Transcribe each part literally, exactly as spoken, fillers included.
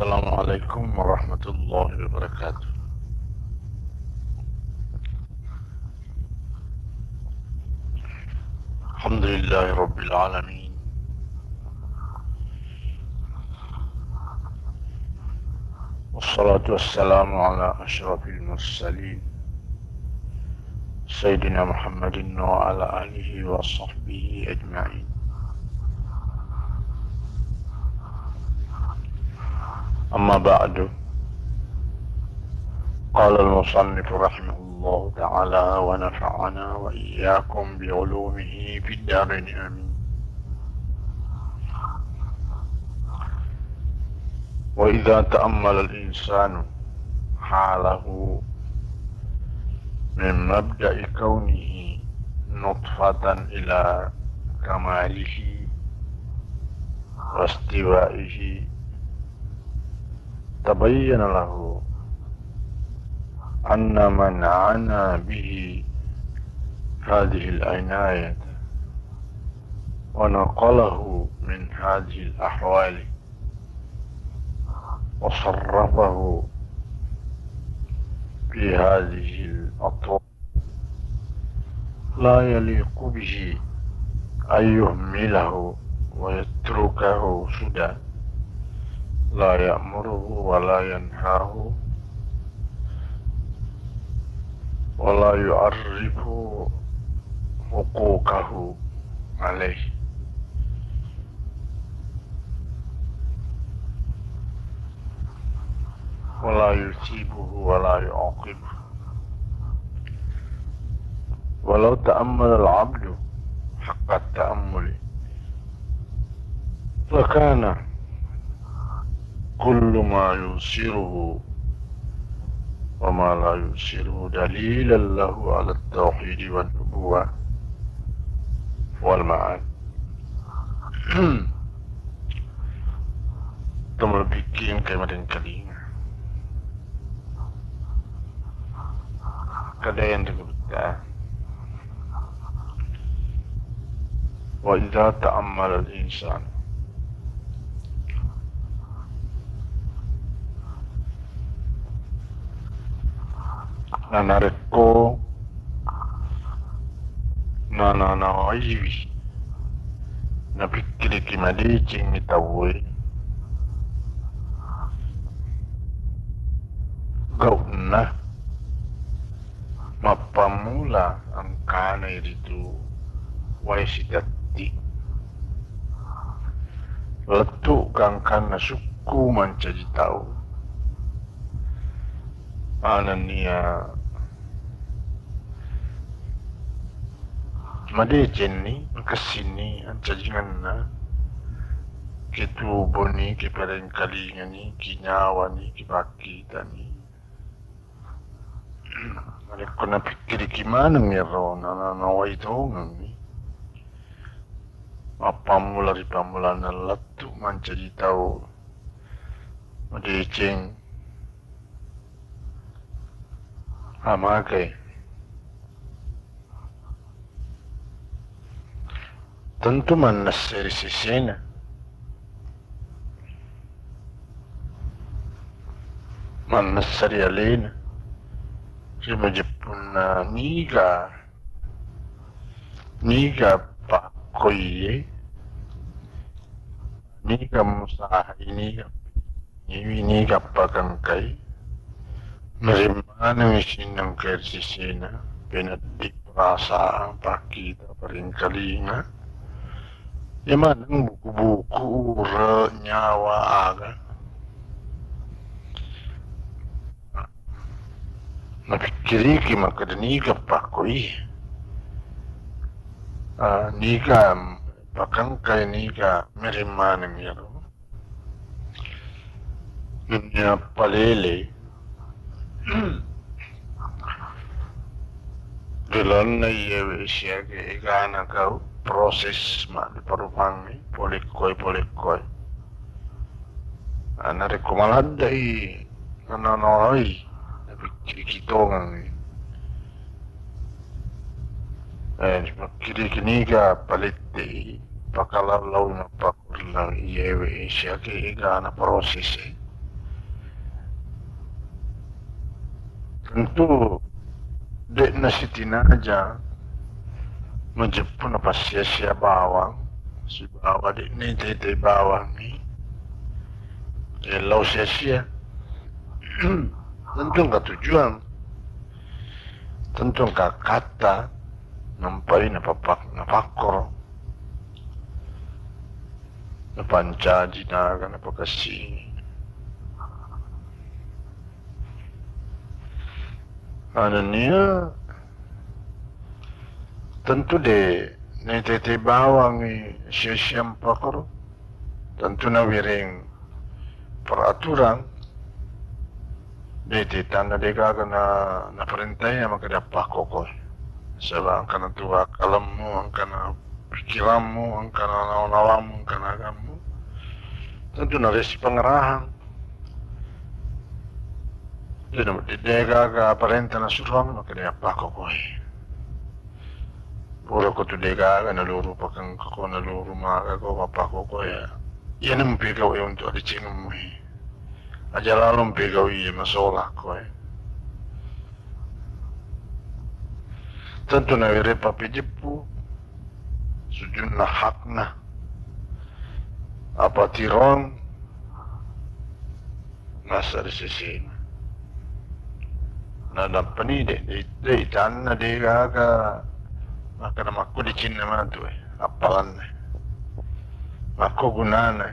السلام عليكم ورحمة الله وبركاته. الحمد لله رب العالمين، والصلاة والسلام على أشرف المرسلين سيدنا محمد وعلى آله وصحبه أجمعين. أما بعد، قال المصنف رحمه الله تعالى ونفعنا وإياكم بعلومه في الدارين آمين. وإذا تأمل الإنسان حاله من مبدأ كونه نطفة إلى كماله واستوائه، تبين له أن من عنا به هذه العناية ونقله من هذه الأحوال وصرفه في هذه الأطوار لا يليق به أن يهمله ويتركه سدى، لا يأمره ولا ينهاه ولا يعرف حقوقه عليه، ولا يثيبه ولا يعاقبه. ولو تأمل العبد حق التأمل لكان كل ما يبصره وما لا يبصره دليلا له على التوحيد والنبوة والمعاد. Tau malebbikkeng engkae maringkalinga. Kada yang digurutta. Wa idza ta'ammalal insan. Na narekko nananawaiwi, napikkiriki madecengngi tauwe gau'na, mappammula engkana iritu wae sitetti, lettu gangkanna sukku mancaji tau. Anannia madecenni, makessinni ancajingenna, ke tuboni, ke parengkalingani, ke nyawani, ke pakkitani. Narekko napikkiriki maneng iyaro, na-, na-, nawai tongenni. Mappammula ri pammulanna lettu mancaji tau madeceng. Amakai. Tentu mannessa ri sesena, mannessa ri alena, ri majeppunna niga, niga pakkoiye, niga musahai, niga iwi, niga pakengkai, narimmanengngi sinnangkai ri sesena, peneddi perasaan, pakkita, parengkalinga. Iya maneng buku-buku, ure, nyawa, aga. Napikkiriki makkeda niga pakkoi, ah, niga pakengkai, niga mereng maneng iyaro. Nennia palele ri lalenna iyewe siaga egana gau proses maddiparupangngi polekkoi-polekkoi. Ah, narekko maladde'i nananawai, napikkiriki tongengngi. Eh, napikkiriki niga palette'i, pakalallauwi mappakurillang iyewe siaga egana proses e. Tentu de'na sitinaja majeppu napassia-sia bawang, sibawa de'na itai-tai bawangngi, eh, lao sia-sia. Tentu engka tujuan, tentu engka katta, nampai napapak-, napakkoro, napancaji naga, napakassingi. Anania tentu de' naitete bawangngi sia-sia mpakkoro, tentu nawereng peraturan, de' tetanna de'gaga na, naparentai makkeda pakkokoe. Saba engkana tu akkalemmu, engkana pikirammu, engkana nawa-nawamu, engkana agammu, tentu naresi pengarahan. Jadi, de'gaga parenta nasuroang, makkeda pakkokoe. Pura ko tu de'gaga naluru pakengkako, naluru magako, mappakkokoe, ya. Iya nempegau untuk adecengemmu. Aja lalo mpegau iya masola koe. Tentu nawere papejeppu sujunna hakna. Apa tirong nasa ri sesena. Nadampani de', de', de' itanna de'gaga makkeda makko decenna matu, eh, appalanna. Makko gunana.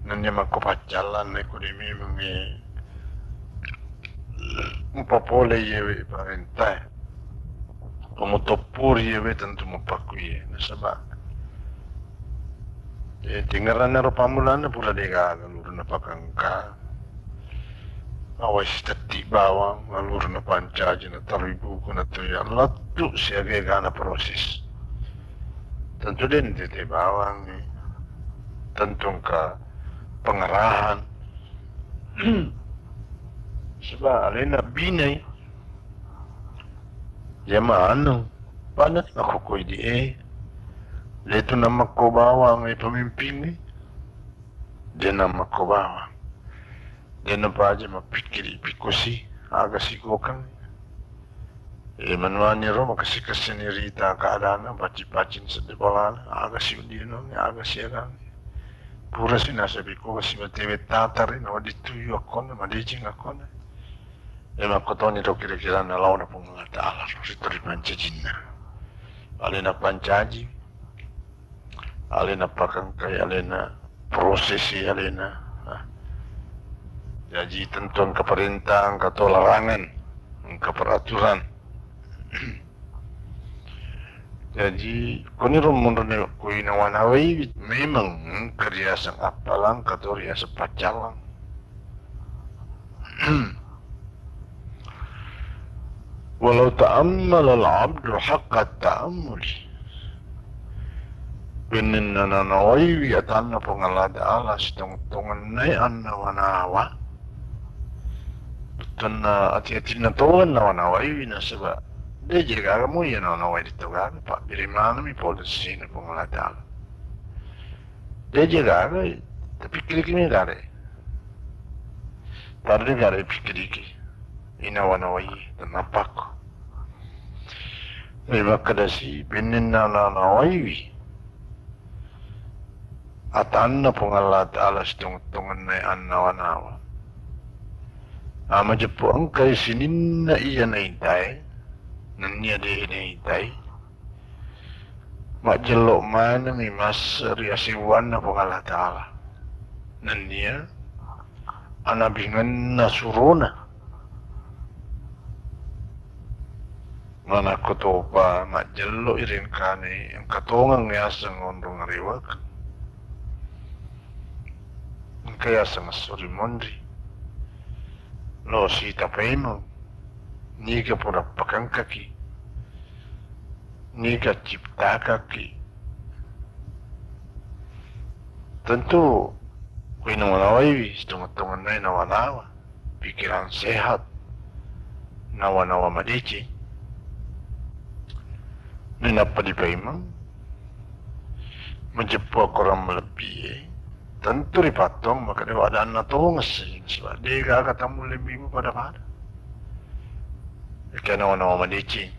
Nennia makko paccallanna, ko de' memang, eh, mupapole iyewe parentae, pamutoppuri iyewe, tentu mupakkuiye. Nasaba, eh, tingerannaro pammulanna pura de'gaga lurunna pakengka. Awai sitetti bawang, lurunna pancaji, nataroi buku, natoi allattu siaga egana proses. Tentu de' naitete bawangngi, tentu engka pengarahan. Saba alena binai, ya maneng, pada makkokoi de'e, de' tu namakko bawang, eh, pemimpingnge, de' namakko bawang. De' napaja mappikkiri pikkosi, aga sigokang. Eh, manuaniro makessi-kessini rita keadaanna, pacci-paccini sedde bolana, aga siudianangnge, aga siagangnge. Purasi nasaba ko kasi matewe tatari, nawedding tuyu akkonna, madeceng akkonna. Eh, makkotoniro kira-kiranna laona Puang Allah Ta'ala, ri, ri pancajinna. Alena pancaji, alena pakengkai, alena prosesi, alena, nah. Jaji tentu engka parenta, engka to larangan, engka peraturan. Jaji koniro monro ne ko inawa-nawai, memang engka riaseng appalang, engka to riaseng paccallang. Walau ta'ammalal abdu haqqa ta'ammuli. Bennenna nanawaiwi atanna Puang Allah Ta'ala sitongeng-tongengna annawa-nawa. Bettuanna ati-atinna tongeng nawa-nawaiwi, nasaba de' je gaga mo iya nawa-nawai de' to gaga, pabbere manengmi pole sesena Puang Allah Ta'ala. De' je gaga, tapikkiriki mi gare. Taro de' gare pikkiriki. Inawa-nawai, tennappakko. Jadi makkedasi, bennenna nanawaiwi atanna Puang Allah Ta'ala sitongeng-tongenna annawa-nawa. Ah, majeppu engkai sininna iya naitae, nennia de' naitae. Majjello manengngi masse ri asewwanna Puang Allah Ta'ala. Nennia anabingenna surona. Manakko topa majjello i rengkane, engka tongeng yaseng onrong arewakeng. Engka yaseng esso ri monri. Lo sita paimeng. Niga pura pakengkaki. Niga ciptakaki. Tentu kuinawa-nawaiwi, sitongeng-tongenna nawa-nawa. Pikiran sehat, nawa-nawa madeceng. Nainappa dipaimeng, majeppu akorang malebbie, tentu ripattong makkeda adanna tongeng sing, saba de' gaga tamulle bimu pada-pada. Kena wana madeceng.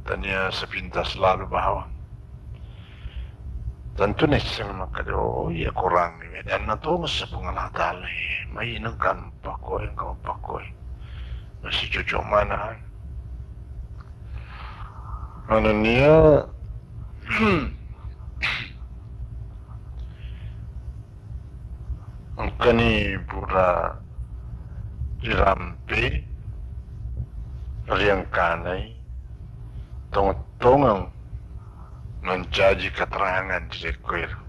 Tania sepintas lalu bawang. Tentu naisseng makkeda, oh iya, Korang, adanna tongeng Puang Allah Ta'ala, eh, mai nengka pakkoe, engka pakkoe. Masih cocok mana? Manennia engkani pura rirampe, riengkanai, tongeng-tongeng mancaji keterangan di rekkoero.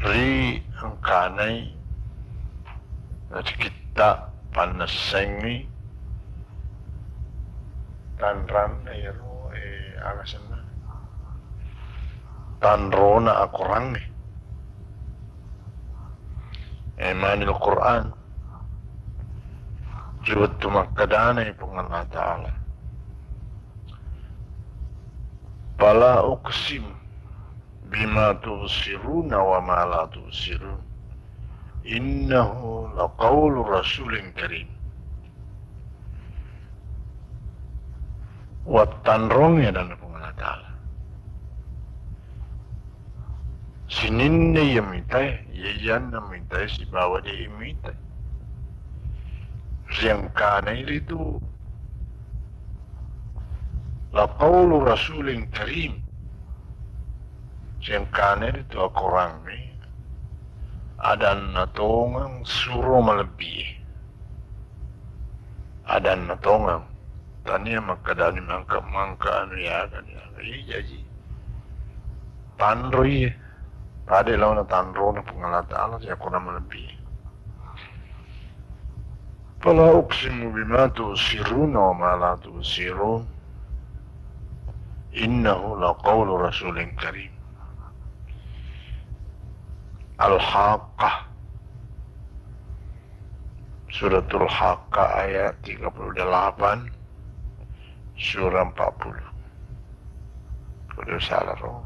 Ri engkanai ri kitta pannessengmi tanranna iyaro, eh, aga senna, tanrona akorangnge. Eh, manil Quran. Ri wettu makkedanai Puang Allah Ta'ala, "Fala uqsimu bima tubsiruna wa ma la tubsirun. Innahu laqaulu rasulin karim." Wattanrongngi adanna Puang Allah Ta'ala. Sininna iya mitae, iya iyanna mitae sibawa de mitae. Riengkanai ritu laqaulu rasulin karim. Riengkanai ritu akorangnge adanna tongeng suro malebbi. Adanna tongeng. Tania makkedani mangka-mangka anu yaga, anu yaga. Iya jaji. Tanro iye. Pada laona tanrona Puang Allah Ta'ala, ya kurang lebih. Fala uqsimu bima tubsiruna wa ma la tubsirun. Innahu laqaulu rasulin karim. Al-Haqqah. Suratul Haqqah ayat tiga puluh delapan, surah empat puluh. Kalau salah ro,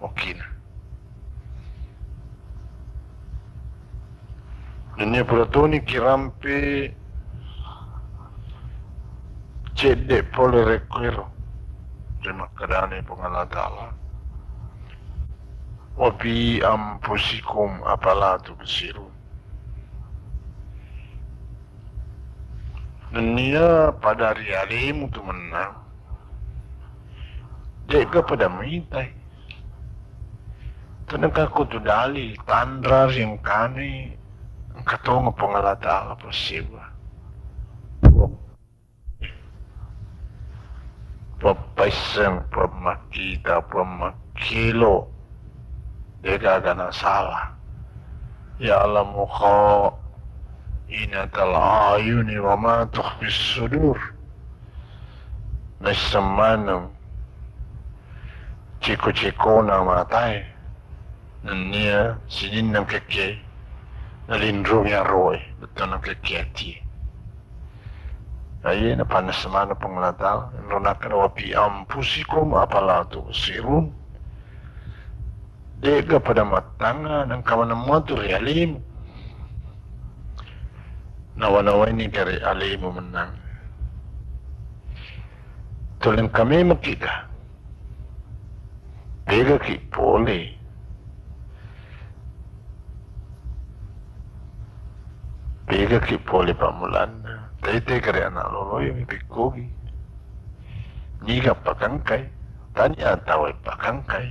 mungkin. Nennia pura toni kirampe cedde pole rekkoero. Rimakkedani Puang Allah Ta'ala, "Wa fi anfusikum afala tubsirun." Nennia pada ri alemu tu mennang, de'ga pada mitai. Tenekako tu dalil tanra riengkani engka tongeng Puang Allah Ta'ala passewa. Pappaisseng, pammakkita, pammakkelo, degaga nasala. Ya'lamu kha'inatal a'yuni wa ma tukhfis sudur. Naisseng maneng ceko-cekona matae, nennia sininna kekke nalinrungi aroe, bettuanna kekke atie. Aye, napannessa maneng Puang Allah Ta'ala, enro nakkeda, "Wa fi anfusikum afala tubsirun." De'ga pada mattangnga, nengka maneng mua tu ri alemu. Nawa-nawaini ka ri alemu mennang. Tulengka memekkiga? Pegaki pole. Pegaki pole pammulanna. Taitai kare anak loloe mipikkogi. Niga pakangkai. Tania tawai pakangkai.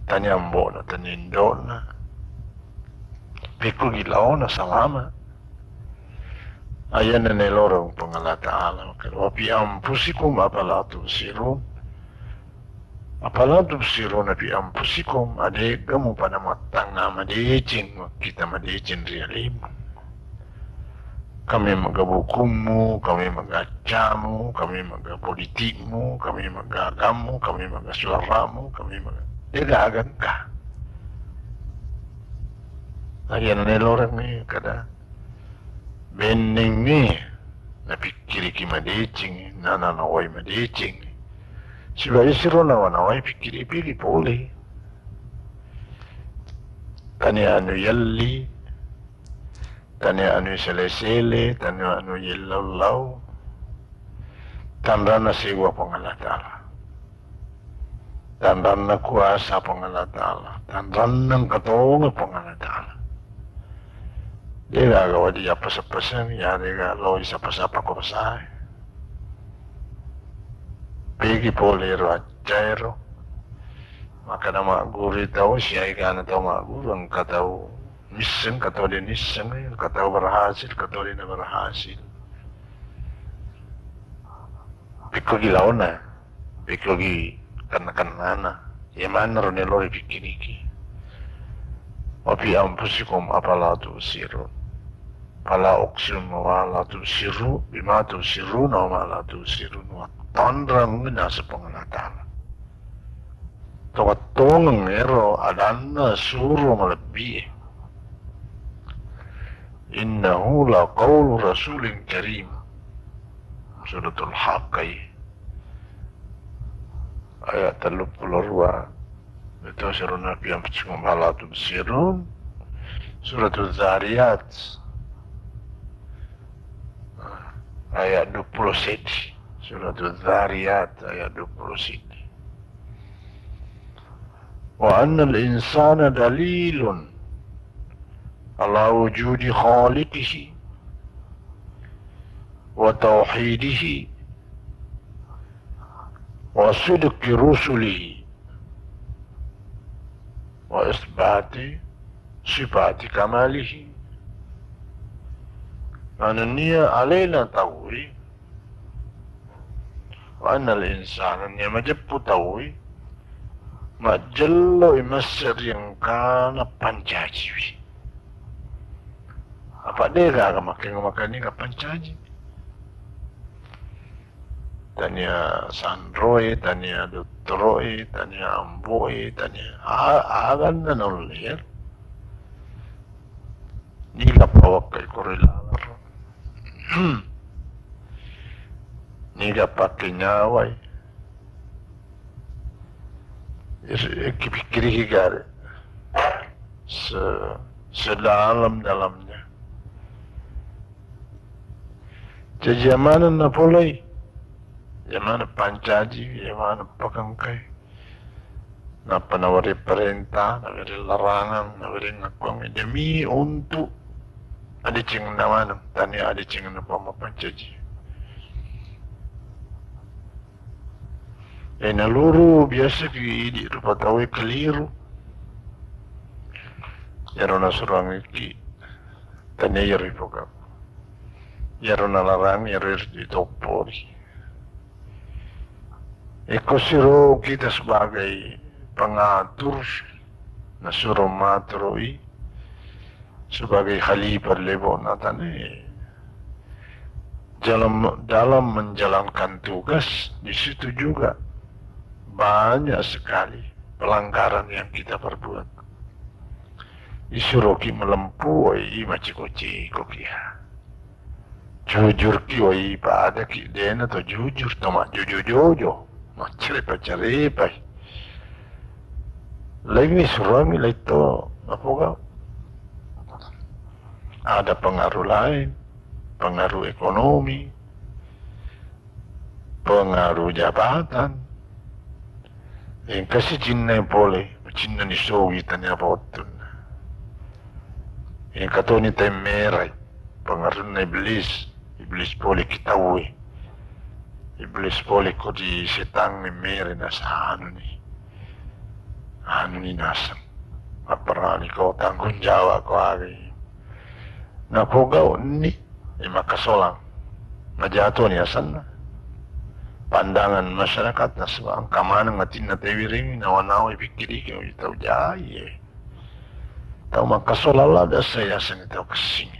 Tania ambo'na, tania indo'na. Pikkogi laona salama. Ayanna naeloreng Puang Allah Ta'ala. Wa fi anfusikum afala tubsirun. Afala tubsiruna fi anfusikum, adega mupada mattangnga madeceng, makkita madeceng ri alemu. Kami maga bukummu, kami maga accamu, kami maga politikmu, kami maga agammu, kami maga suaramu, kami maga, dega agangka. Ayanna naeloreng kada. Bennengnge napikkiriki madeceng, nananawai madeceng. Sibawa isiro nawa-nawai pikkiri-pikkiri pole. Tania anu yelli, Tania anu sele-sele, tania anu yellau-lau. Tanranna sewwa Puang Allah Ta'ala. Tanranna kuasa Puang Allah Ta'ala. Tanranna engka tongeng Puang Allah Ta'ala. De'gaga wedding appaseng-paseng, ya de'ga loi sapa-sapa kuasae. Pegi pole ro accaero. Makkeda magguru tau, siaigana tau magguru, engka tau misseng, engka tau de' nisseng, engka tau berhasil, engka tau de' na berhasil. Pekkogi laona, pekkogi kenna-kennana. Iya maneng ro nelo ripikkiriki. Wa fi anfusikum afala tubsirun. Fala uqsimu bima la tubsirun, bima tubsirun wa ma la tubsirun. Wattonreng naseng Puang Allah Ta'ala. Tongeng-tongeng ero adanna suro malebbi. Innahu laqaulu rasulin karim. Suratul Haqqah. Ayat telluppulo dua. Itu siruna piam pecung halatu besirun. Suratul Zariyat. Ayat dua puluh siji. Suratul Zariyat ayat dua puluh siji. Wa annal insana dalilun ala wujudi khaliqihi wa tauhidihi wa sidqi rusulihi wa isbati sifati kamalihi. Manennia alena tauwe Wa annal insana, nennia majeppu tauwe, majjelloi masse ri engkana pancajiwi. Apa de'gaga makkeda makkeda niga pancaji? Tania sanroe, tania dottoroe, tania amboe, tania a-, aganna naulle. Niga pawakkai koro ilalaro? Niga pake nyawai? Is-, kipikkiriki gare. Se-, sedalam-dalamnya. Jaji, iya maneng napolei, iya maneng pancaji, iya maneng pakengkai. Nappa nawereng parenta, nawereng larangang, nawereng akkuang demi untuk adecengenna maneng, tania adecengenna pammapancaji. E, naluru biasa ki idi rupa tauwe keliru. Iyaro nasuroangekki, tania iyaro ipogau. Iyaro nalarang, iyaro itoppori. Ekko siro kita sebagai pengatur, nasuro maturui sebagai khalifah lebo'na tane. Dalam, dalam menjalankan tugas, di situ juga banyak sekali pelanggaran yang kita perbuat. Isuroki malempu, oi, maciko-cikoki. Jujurki, oi, padaki, de'na to jujur, to majjojo-jojo, maccarepa-carepai. Laingngi suromi laitto napogau. Ada pengaruh lain, pengaruh ekonomi, pengaruh jabatan. Engka sicinna pole, macinnani sowi tania apa wettunna. Engka toni temmerai, pengaruhna iblis, iblis pole ki tauwe. Iblis pole ko di setang memmerai nasa anuni. Anuni naseng. Apparani ko tanggung jawab ko aga. Napogau ni, e, makkasolang. Majatoni asenna. Pandangan masyarakat nasaba engka maneng atinna tewireng nawa-nawa ipikkiriki tau jai, e. Tau makkasolang la biasa yasengngi tau kessing.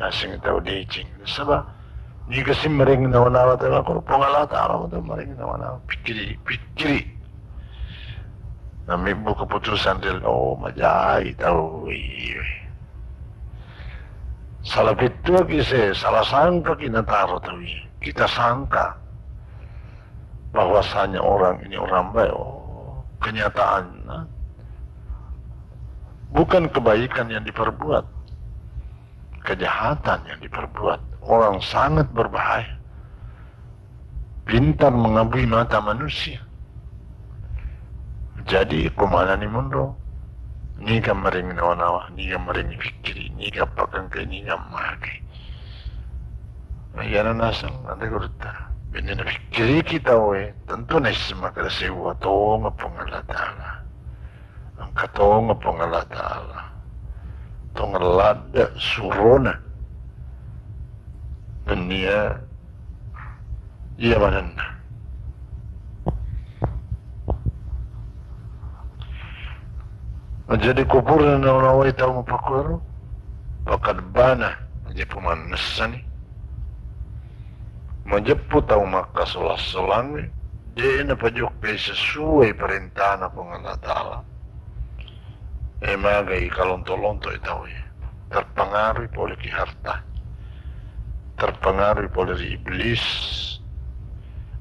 Yasengngi tau deceng. Nasaba niga sing mareng nawa-nawa tau makko Puang Allah Ta'ala tau mareng nawa-nawa. Pikkiri, pikkiri. Namibbu keputusan real, oh, majai tau, iya. Salah pettuaki se, salah sangkaki nataro tau, iya. Kita sangka bahwasanya orang ini orang baik, oh, kenyataannya bukan kebaikan yang diperbuat. kejahatan yang diperbuat. Orang sangat berbahaya. Pintar mengabui mata manusia. Jadi, ko manenni monro, niga maring nawa-nawa, niga maring pikkiri, niga pakengke, niga make. Nah, iyana naseng, ada gurutta. Bene napikkiriki tauwe, tentu naisseng makkeda sewwa tonga Puang Allah Ta'ala. Engka tonga Puang Allah Ta'ala. Tongeng ladde surona. Nennia iya manenna. Jadi, ko purana nawa-nawai tau mapakkuero, pakadbana aja pumannessani. Majeppu tau makkasolang-solangnge, de' napajokkai sesuai parentana Puang Allah Ta'ala. E, magai kalonto-lonto i tauwe. Terpengaruhi pole ki harta. Terpengaruhi pole ri iblis.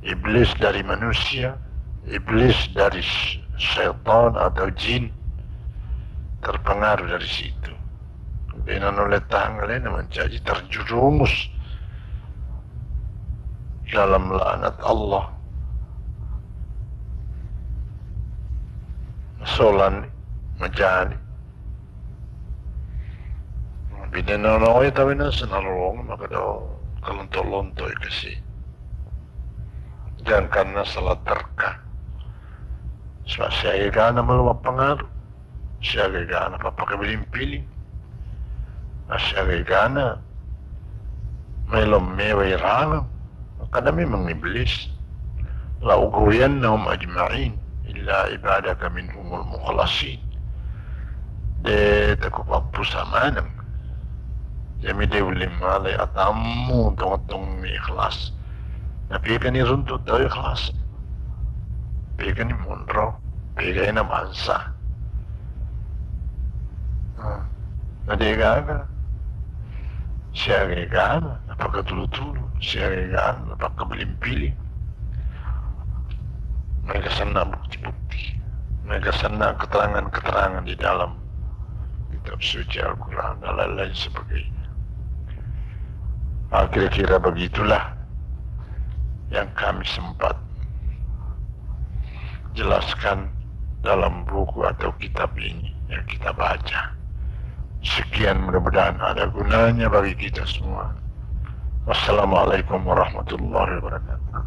Iblis dari manusia, iblis dari s-, setan atau jin. Terpengaruh dari situ. De' nanulle tahangngi alena mancaji terjerumus dalam laknat Allah. Solang majani. Bidena nawa-nawai tauwe naseng nalolongeng makkeda kalonto-lonto i kasi. Jangkanna salah terka. Sebab siaga egana maelo mappengaruh. Siaga egana pappakabiling-piling. Nah, siaga egana maelo mewai rangeng. Makkeda memang iblis, "La ughwiyannahum ajma'in illa ibadaka minhumul mukhlasin." De' takupappusa maneng. Iyami de' ulle malai atammu tongeng-tongeng ikhlas. Napigani runtu tau ikhlas. Pigani monro, pigani bangsa. Nah, na de' gaga. Siaga egana napakkatulu-tulu, siaga egana napakkabiling-piling. Maega senna bukti-bukti, maega senna keterangan-keterangan di dalam kitab suci Al-Quran dan lain-lain sebagainya. Ah, kira-kira begitulah yang kami sempat jelaskan dalam buku atau kitab ini yang kita baca. Sekian, mudah-mudahan ada gunanya bagi kita semua. Wassalamualaikum warahmatullahi wabarakatuh.